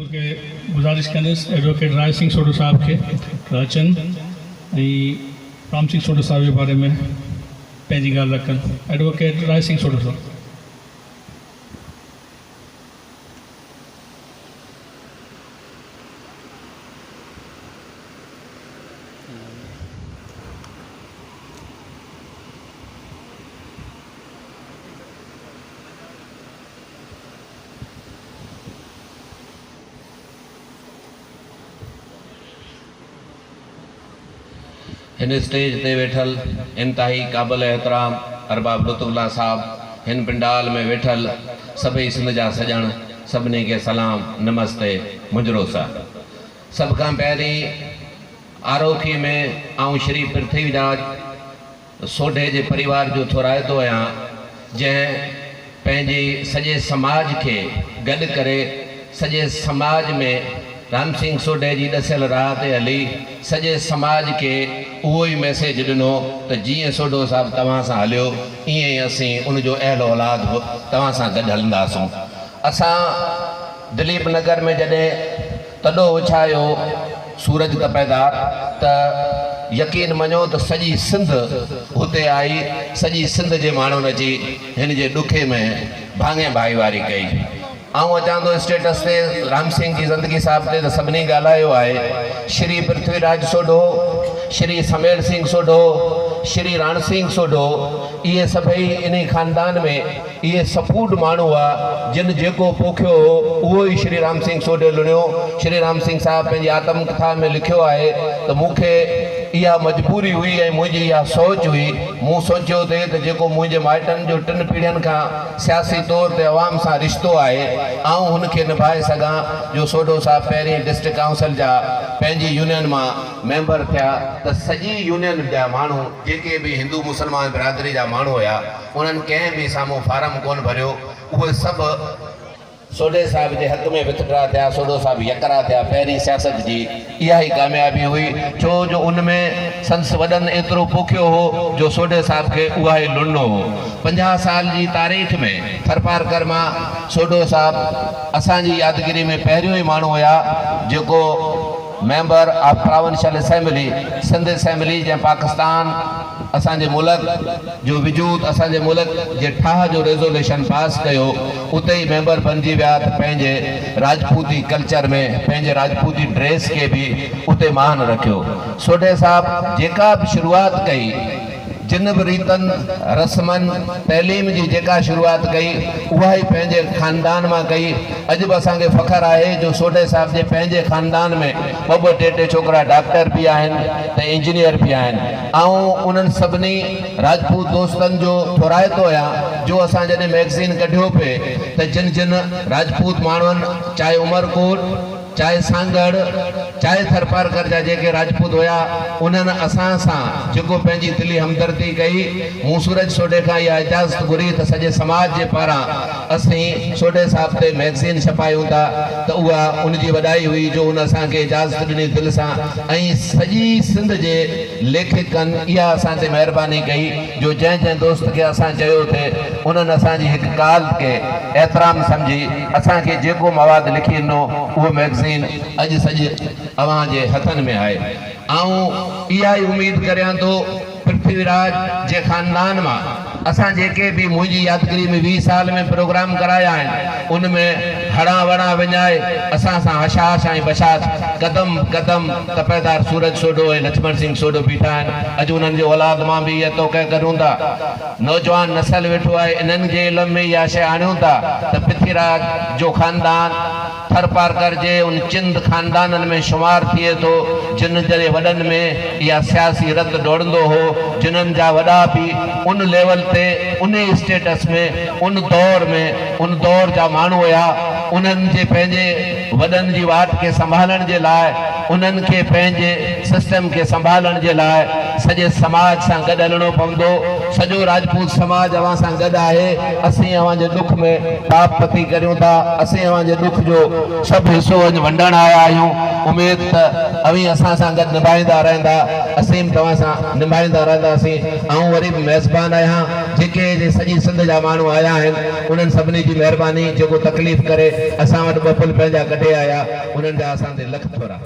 کي گذارش ڪندس ايڊووڪيٽ راء سنگهه سوڍو صاحب کي ته اچن ۽ رام سنگهه سوڍو صاحب جي باري ۾ پنهنجي ڳالهه رکن. ايڊووڪيٽ راء سنگهه سوڍو صاحب. هن اسٽيج تي ويٺل انتهائي قابل احترام ارباب لطف الله صاحب، هن پنڊال ۾ ويٺل سڀئي سنڌ جا سڄڻ، سڀني کي سلام، نمستي، منجرو سا. سڀ کان پهرين آروکي ۾ آئون شري پرٿوي راج سوڍي جي پريوار جو ٿورائتو آهيان، جنهن پنهنجي سڄي سماج کي گڏ ڪري سڄي سماج ۾ رام سنگهه سوڍي جي ڏسيل راهه تي هلي سڄي سماج کي اهو ئي ميسيج ڏنو ته جيئن سوڍو صاحب توهان سان هليو ائين ئي اسين ان جو اهل اولاد به توهان سان گڏ هلنداسون. اسان دليپ نگر ۾ جڏهن تڏو وڇايو سورج تپيدار ته يقين مڃو ته سڄي سنڌ هتي آئي، سڄي سنڌ جي ماڻهن اچي هن جي ڏکي ۾ ڀاڱي ڀائيواري ڪئي. آئون اچان ٿو اسٽيٽس تي رام سنگهه جي زندگي صاحب تي ته سڀني ڳالهايو آهي. شري پرٿوي راج سوڍو، شري سميڙ سنگهه سوڍو، شري راڻ سنگهه سوڍو اهي سڀئي انهي خاندان ۾ اهي سپوٽ ماڻهو هئا، جن جيڪو پوکيو هو، اهو ئي شري رام سنگهه سوڍي لڻيو. شري رام سنگهه صاحب پنهنجي آتم ڪٿا ۾ لکيو آهي ته مون کي اها مجبوري هئي ۽ منهنجي اها سوچ هئي، مون سوچيو ٿي ته جيڪو منهنجي مائٽن جو ٽن پيڙهين کان سياسي طور تي عوام سان رشتو آهي، آئون هن کي نڀائي سگهان جو سوڍو صاحب پهرين ڊسٽرڪٽ ڪائونسل جا پنهنجي يونين مان ميمبر ٿيا ته سڄي يونين جا ماڻهو جيڪي به هندو مسلمان برادري جا ماڻهو هيا، انهن ڪنهن به سامهون فارم ڪونه ڀريو، اهي سڀ سوڍي صاحب جي حق ۾ وٿڊرا ٿيا، سوڍو صاحب يڪرا ٿيا، پهرين سياست جي اها ئي ڪاميابي هئي، ڇو جو ان ۾ سندس وڏن ايترو پوکيو هو جو سوڍي صاحب کي اها ئي لڻڻو هو. 50 سال جي تاريخ ۾ ٿرپارڪر مان سوڍو صاحب اسان جي يادگيري ۾ پهريون ئي ماڻهو هيا جيڪو member of provincial assembly, Sindh assembly جنهن پاڪستان اسان جي ملڪ جو وجود اسان جي ملڪ جي ٺاهه جو ريزوليشن پاس ڪيو اتي ئي ميمبر بنجي ويا ته پنهنجي راجپوتي ڪلچر ۾ پنهنجي راجپوتي ڊريس کي به اتي مان رکيو. سوڍي صاحب جيڪا به شروعات ڪئي جن به ريتن رسمن تعليم جي جيڪا شروعات ڪئي اها ئي پنهنجي خاندان مان ڪئي اڄ به اسان کي فخر آهي جو سوڍي صاحب جي پنهنجي خاندان ۾ ٻه ٻه ٽي ٽي ڇوڪرا ڊاڪٽر به آهن ته انجنيئر به آهن. آئون انهن سڀني راجپوت دوستن جو ٿورائتو آهيان جو اسان جڏهن مئگزين ڪڍيو پئي ته جن جن راجپوت ماڻهن چاهي عمرڪوٽ، چاهي سانگهڙ، چاهي ٿرپارڪر جا جيڪي راجپوت هيا انهن اسان سان جيڪو پنهنجي دلي همدردي ڪئي مون سورج سوڍي کان اها اجازت گهري ته سڄي سماج جي پاران اسين سوڍي صاحب تي مئگزين ڇپايون ٿا ته اها ان جي وڏائي هئي جو ان اسان کي اجازت ڏني دل سان ۽ سڄي سنڌ جي ليکڪن اها اسان تي مهرباني ڪئي جو جنهن جنهن دوست کي اسان چيو ٿي انهن اسان جي هڪ ڳالهه کي احترام سمجهي اسان کي جيڪو مواد لکي ڏنو اهو مئگزين اڄ سڄي اوهان جي هٿن ۾ آهي. آئون اها ئي اميد ڪريان ٿو پرٿوي راج جي خاندان مان اسان جيڪي به منهنجي يادگيري ۾ 20 سال ۾ پروگرام ڪرايا آهن ان ۾ هڙان وڙان وڃائي اسان سان هشاش ۽ بشاش قدم قدم تپيدار سورج سوڍو ۽ لڇمڻ سنگهه سوڍو بيٺا آهن اڄ انهن جي اولاد مان به اها توقع ڪريون ٿا نوجوان نسل ويٺو آهي انهن جي علم ۾ اها شيء آڻيون ٿا ته پرٿوي راج جو خاندان ٿرپارڪر جي ان چند خاندانن ۾ شمار ٿئي ٿو، جن جي وڏن ۾ اها سياسي رت ڊوڙندو هو، جنھن جا وڏا به ان ليول تي، انهي اسٽيٽس ۾، ان دور ۾، ان دور جا ماڻهو هيا، انهن جي پنهنجي وڏن جي واٽ کي سنڀالڻ جي لاء، انهن کي پنهنجي سسٽم کي سنڀالڻ جي لاء سڄي سماج سان گڏ هلڻو پوندو. سڄو راجپوت سماج اوهان سان گڏ آهي. اسين اوهان جي ڏک ۾ پاپ پتي ڪريون ٿا. اسين اوهان جي ڏک جو سڀ حصو اڄ ونڊڻ آيا آهيون. اميد ته اوهين اسان سان گڏ نڀائيندا رهندا. اسين به توهان سان نڀائيندا رهنداسين. آئون وري به ميزبان آهيان. جيڪي هتي سڄي سنڌ جا ماڻهو آيا آهن، انهن سڀني جي مهرباني، جيڪو تڪليف ڪري اسان وٽ ٻه پل پنهنجا ڪڍي آيا، انهن جا اسان تي لک ٿورا.